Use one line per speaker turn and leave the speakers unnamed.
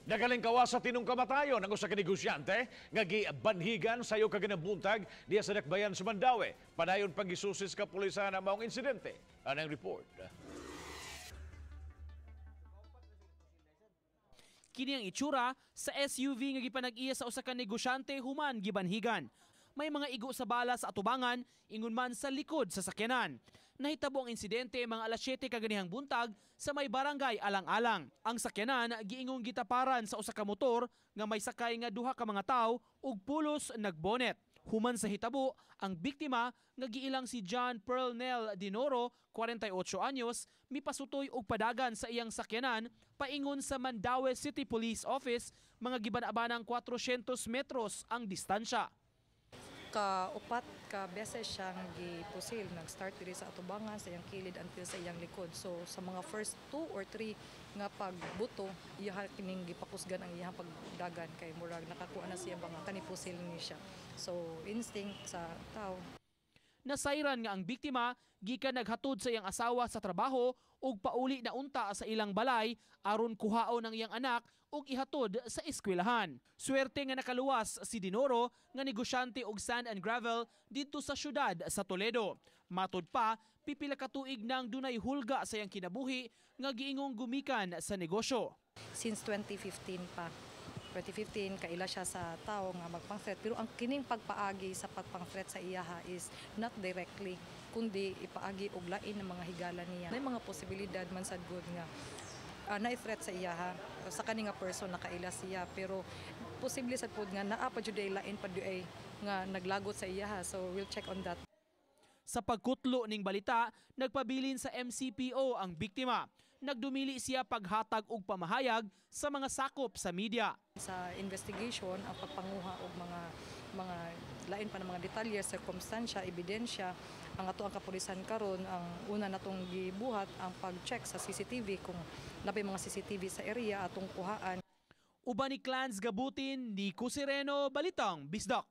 Nagalingkawa sa tinong kamatayon ang usa ka negosyante nga gibanhigan sayo kaganang buntag diya sa Dakbayan sa Mandaue. Padayon pagisusis kapulisan ang maong insidente. Anang report.
Kini ang itsura sa SUV nga gipanag-iya sa usa ka negosyante human gibanhigan. May mga igo sa bala sa atubangan, ingon man sa likod sa sakyanan. Nahitabo ang insidente mga alas 7 kaganihang buntag sa may barangay Alang-Alang. Ang sakyanan giingong gitaparan sa usa ka motor nga may sakay nga duha ka mga tawo ug pulos nagbonet. Human sa hitabo, ang biktima nga giilang si John Pearl Nel Dinoro, 48 anyos, mipasutoy og padagan sa iyang sakyanan paingon sa Mandaue City Police Office, mga giban-abanang 400 metros ang distansya.
Ka-upat ka beses siyang gipusil. Nag-start diri sa atubangan, sa iyang kilid, until sa iyang likod. So sa mga first two or three nga pagbuto, iya kining gipakusgan ang iyang pagdagan kay murag nakakuha na siya mga kani pusil ni siya. So instinct sa tao.
Nasayran nga ang biktima gikan naghatod sa iyang asawa sa trabaho ug pauli na unta sa ilang balay aron kuhaon ang iyang anak ug ihatod sa eskwelahan. Swerte nga nakaluwas si Dinoro nga negosyante og sand and gravel didto sa syudad sa Toledo. Matud pa, pipila ka tuig nang dunay hulga sa iyang kinabuhi nga giingong gumikan sa negosyo.
Since 2015 pa. 2015 kaila siya sa tao nga magpang-threat, pero ang kining pagpaagi sa pagpang-threat sa iyaha is not directly kundi ipaagi og lain ng mga higala niya. May mga posibilidad man sad gud nga na-threat sa iyaha sa kani nga person nakaila siya, pero posible sad pud nga naa pa jud ay lain pa ay nga naglagot sa iyaha, so we'll check on that.
Sa pagkutlo ning balita, nagpabilin sa MCPO ang biktima. Nagdumili siya paghatag og pamahayag sa mga sakop sa media.
Sa investigation, ang pagpanguha og mga lain pa ng mga detalye, sirkumstansya, ebidensya, ang ato ang kapulisan karon, ang una natong gibuhat ang pag-check sa CCTV kung napay mga CCTV sa area atong kuhaan.
Uban ni Clans Gabutin, Nico Sereno, Balitang Bisdak.